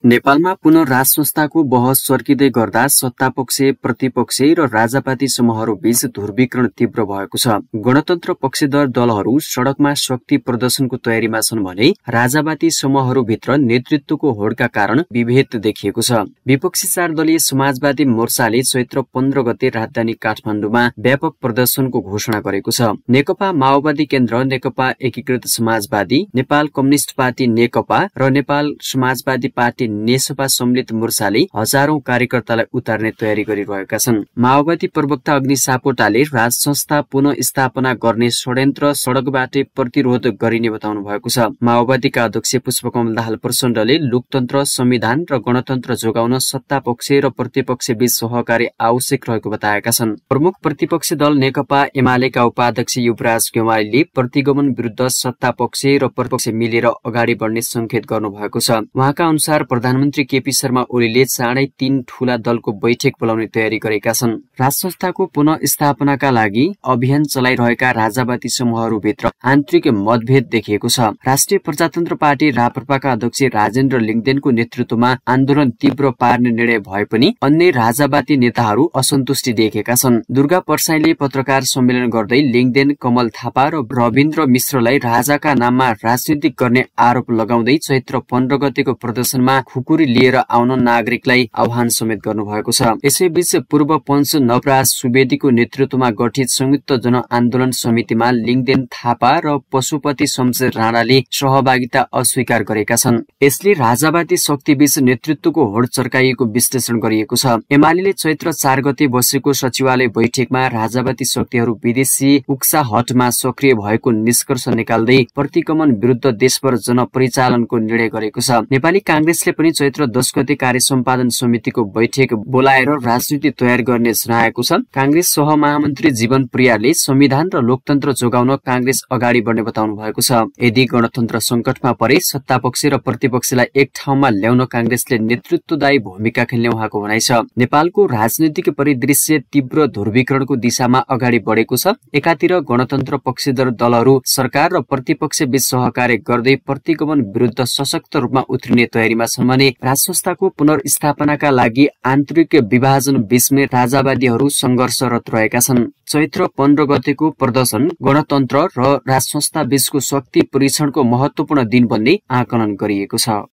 नेपालमा पुनः राज संस्थाको बहस चर्किँदै गर्दा सत्तापक्ष, प्रतिपक्ष र राजापाती समूहहरू बीच ध्रुवीकरण तीव्र भएको छ। गणतन्त्र पक्षधर दलहरू सड़कमा शक्ति प्रदर्शनको तयारीमा छन् भने राजावादी समूहहरूभित्र नेतृत्वको होडका कारण विभेद देखिएको छ। विपक्षी 4 दलीय समाजवादी मोर्चाले चैत्र 15 गते राजधानी काठमाडौँमा व्यापक प्रदर्शनको घोषणा गरेको छ। नेकपा माओवादी केन्द्र, नेकपा एकीकृत समाजवादी, नेपाल कम्युनिष्ट पार्टी नेकपा र नेपाल समाजवादी पार्टी नेसपा सम्मिलित मोर्चाले हजारौं कार्यकर्तालाई उतार्ने तयारी गरिरहेका छन्। माओवादी प्रवक्ता अग्नि सापकोटाले राज संस्था पुनः स्थापना गर्ने षड्यन्त्र सड़कबाटै प्रतिरोध गरिने बताउनु भएको छ। माओवादीका अध्यक्ष पुष्पकमल दाहाल प्रचण्डले लोकतन्त्र, संविधान र गणतन्त्र जोगाउन सत्तापक्ष र प्रतिपक्ष बीच सहकारी आवश्यक रहेको बताएका छन्। प्रमुख प्रतिपक्ष दल नेकपा एमालेका उपाध्यक्ष युवराज गेवालीले प्रतिगमन विरुद्ध सत्तापक्ष र प्रतिपक्ष मिलेर अगाडि बढ्ने संकेत गर्नुभएको छ। उहाँका अनुसार प्रधानमन्त्री केपी शर्मा ओलीले चाँडै 3 ठूला दलको बैठक बोलाउने तयारी गरेका छन्। राज संस्थाको पुनः स्थापनाका लागि अभियान चलाइरहेका राजावादी समूहहरूभित्र आन्तरिक मतभेद देखिएको छ। राष्ट्रिय प्रजातन्त्र पार्टी राप्रपाका अध्यक्ष राजेन्द्र लिङदेनको नेतृत्वमा आन्दोलन तीव्र पार्ने निर्णय भए पनि अन्य राजावादी नेताहरू असन्तुष्टि देखेका छन्। दुर्गा परसाईले पत्रकार सम्मेलन गर्दै लिङदेन, कमल थापा र रविन्द्र मिश्रलाई राजाका नाममा राजनीति गर्ने आरोप लगाउँदै चैत्र 15 गतेको प्रदर्शनमा खुकुरी लिएर आउन नागरिकलाई आह्वान समेत गर्नुभएको छ। यसैबीच पूर्व पञ्च नवराज सुवेदीको नेतृत्वमा गठित संयुक्त जनआन्दोलन समितिमा लिङदेन, थापा र पशुपति शमशेर राणाले सहभागिता अस्वीकार गरेका छन्। यसले राजावादी शक्तिबीच नेतृत्वको होड चर्काइएको विश्लेषण गरिएको छ। एमाले चैत्र 4 गते बसेको सचिवालय बैठकमा राजावादी शक्तिहरू विदेशी उक्साहटमा सक्रिय भएको निष्कर्ष निकाल्दै प्रतिगमन विरुद्ध देशभर जनपरिचालनको निर्णय गरेको छ। नेपाली कांग्रेसले पनि चैत्र 10 गते कार्य सम्पादन समितिको बैठक बोलाएर राजनीति तयार गर्ने जनाएको छ। कांग्रेस सहमहामन्त्री जीवन प्रियाले संविधान र लोकतन्त्र जोगाउन कांग्रेस अगाडि बढ्ने बताउनु भएको छ। यदि गणतन्त्र संकटमा परे सत्तापक्ष र प्रतिपक्षलाई एक ठाउँमा ल्याउन कांग्रेसले नेतृत्वदायी भूमिका खेल्ने उहाँको भनाइ छ। नेपालको राजनीतिक परिदृश्य तीव्र ध्रुवीकरणको दिशामा अगाडि बढेको छ। एकातिर गणतन्त्र पक्षधर दलहरू सरकार र प्रतिपक्ष बीच सहकार्य गर्दै प्रतिगमन विरुद्ध सशक्त रूपमा उत्रिने तयारीमा छन् भने राज संस्थाको पुनर्स्थापनाका लागि आन्तरिक विभाजन बीचमै राजावादीहरू संघर्षरत रहेका छन्। चैत्र 15 गतेको प्रदर्शन गणतन्त्र र राज संस्था बीचको शक्ति परीक्षणको महत्वपूर्ण दिन बन्ने आकलन गरिएको छ।